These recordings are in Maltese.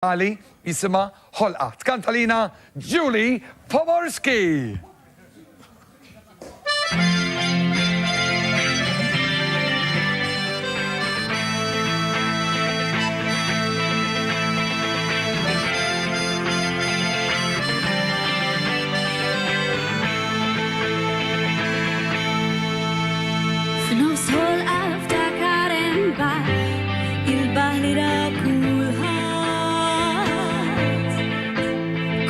Għali jisimha Ħolqa. Tkanta lina Julie Pomorski! F'nofs ħolqa ftakar hemm baħar, il-baħar li ra kulħadd.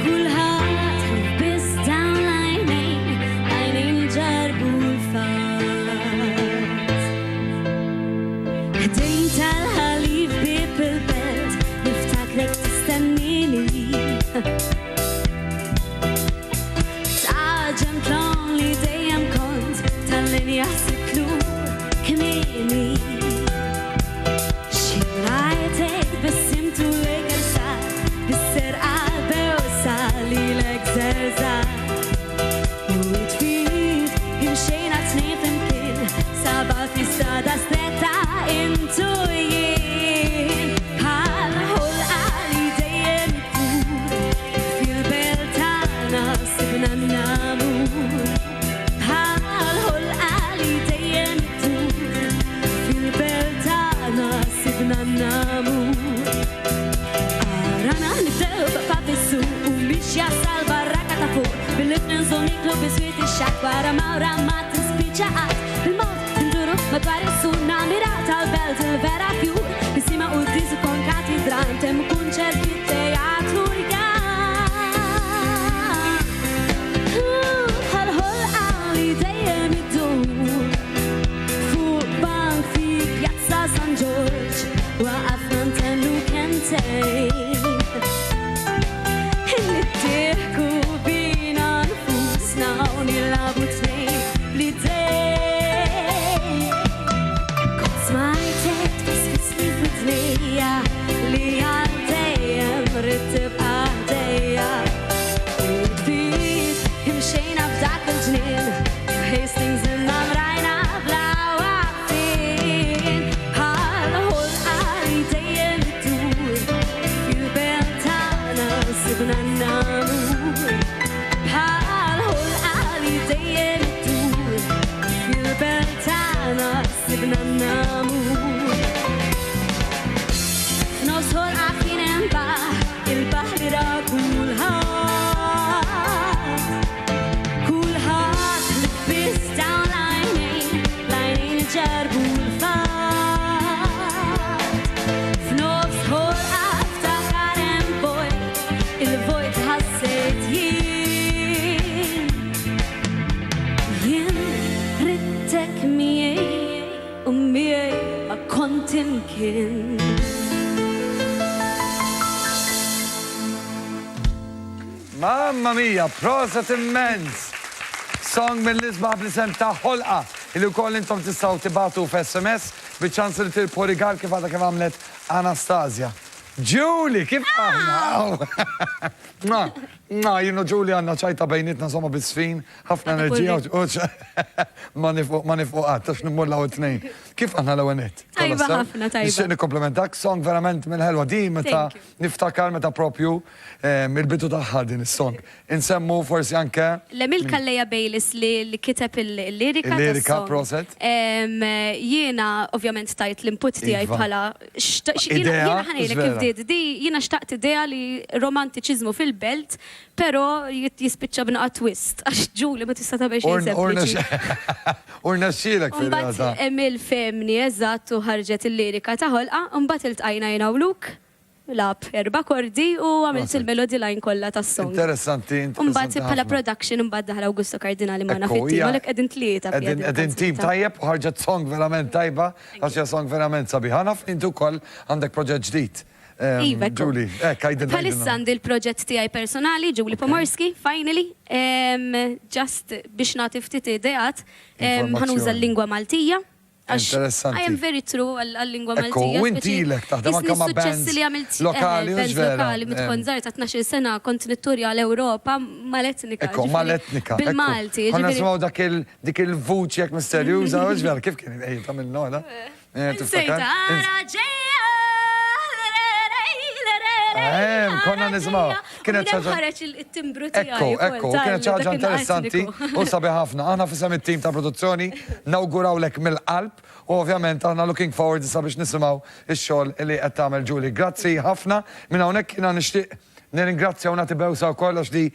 Kulħadd ħlief biss dawn l-għajnejn, l-għajnejn li ġarrbu l-fatt. Ħdejn tal-ħalib bieb il-belt, niftakrek tistennini. Ta' ġentlon li dejjem kont tal-linja ħsibtlu kmieni. Xi rajtek bessimtu lejk ersaq, bis-serqa bewsa lilek żerżaq. U id f'id imxejna tnejn flimkien, saba fi strada stretta intu jien. Bħal ħolqa li dejjem iddur fil-belt tagħna sibna n-namur. Bħal ħolqa li dejjem iddur fil-belt tagħna sibna n-namur. Arana nibdew b'pa fis-suq u mixja sal-barraka ta' fuq bil-lifnins u niklu biswit ix-xakk wara mawra ma tispiċċa qatt. Bil-mod induru madwar is-sur namira tal-belt il-vera fjur Nisima quddies u kon katidral hemm kunċert fit-teatru rjal. Bħal ħolqa li dejjem iddur fuq bank fi Pjazza San Ġorġ waqafna ntennu kentejn. Nittieħku bina nfusna u nilagħbu tnejn bl-idejn. Kont smajtek tfisfisli f'widnejja li għal dejjem ridt tibqa' ħdejja. U id imxejna f'dak il-ġnien f'Hastings innamrajna bla waqfien. Bħal ħolqa li dejjem iddur fil-belt tagħna sibna n-namur. Bħal ħolqa li dejjem iddur fil-belt tagħna sibna n-namur. F'nofs ħolqa kien hemm baħar, il-baħar li ra kulħadd. Kulħadd ħlief biss dawn l-għajnejn, l-għajnejn li ġarrbu l-fatt. F'nofs ħolqa ftakar hemm vojt, il-vojt ħassejt jien. Jien ridtek miegħi u miegħi ma kont imkien. Mamma mia, proset immens! Song mill-isbaħ bl-isem ta' Ħolqa, illi wkoll intom tistgħu tibagħtu f'SMS biċ-ċans li tirbħu rigal kif għadha kemm għamlet Anastasia. Julie, kif aħna? Mwah, mwah, jien u Julie għandna ċajta bejnietna insomma bis-sfin, ħafna enerġija u ma nifqu ma nifqu qatt għax nimmullaw it-tnejn. Kif aħna l-ewwel nett? Tajba ħafna, tajba. Nixtieq nikkomplimentak, song verament mill-ħelwa di meta Thank you. niftakar meta propju il-bidu tagħha din is-song. Insemmu forsi anke. L-Emil Calleja Bayliss li li kiteb il-lirika Il-lirika, tas-song. proset. Jiena ovvjament tajt l-input tiegħi Iva. bħala xta- jiena Idea, jiena ħa ngħidlek kif vera. bdiet di, jiena xtaqt idea li romantiċiżmu fil-belt Però jispiċċa b'naqa' twist għax Julie ma tista' tagħmel xejn sempliċi. U rnexxielek fir-realtà. Imbagħad Emil fehmni eżatt u ħarġet il-lirika ta' Ħolqa, imbagħad iltqajna jiena u Luke, lagħab erba' kordi u għamilt il-melody line kollha tas-song. Interessanti, interessanti. Imbagħad bħala production imbagħad daħal Augusto Cardinali magħna fit-tim, għalhekk qegħdin tlieta fiha din il-kanzunetta. Qegħdin tim tajjeb u ħarġet song verament tajba għax hija song verament sabiħa. Naf li inti wkoll għandek proġett ġdid. Iva, ekku. Julie, hekk għidilna. Bħalissa għandi l-proġett tiegħi personali, Julie Pomorski, finally. Just biex nagħti ftit ideat, ħa nuża l-lingwa Maltija. Interessanti. I am very true għal-lingwa Maltija. Ekku, u inti ilek taħdem anke ma' bands lokali, Bands lokali, meta kont żgħir ta' 12-il sena kont nitturja l-Ewropa mal-etnika. Ekku, mal-etnika. Bil-Malti. Konna nisimgħu dak dik il-vuċi hekk misterjuża, hux vera, kif kien? Ejja, tagħmilna oħra. Nsejta, ara ġejja. Ehm, konna nisimgħu. Kienet xi ħaġa. Ħareġ it-timbru tiegħi. Ekku, ekku, kienet xi ħaġa interessanti u sabiħ ħafna. Aħna f'isem it-tim ta' produzzjoni nawgurawlek mill-qalb u ovvjament aħna looking forward issa biex nisimgħu x-xogħol li qed tagħmel Julie. Grazzi ħafna. Minn hawnhekk jiena nixtieq nirringrazzja u nagħti bewsa wkoll għax di.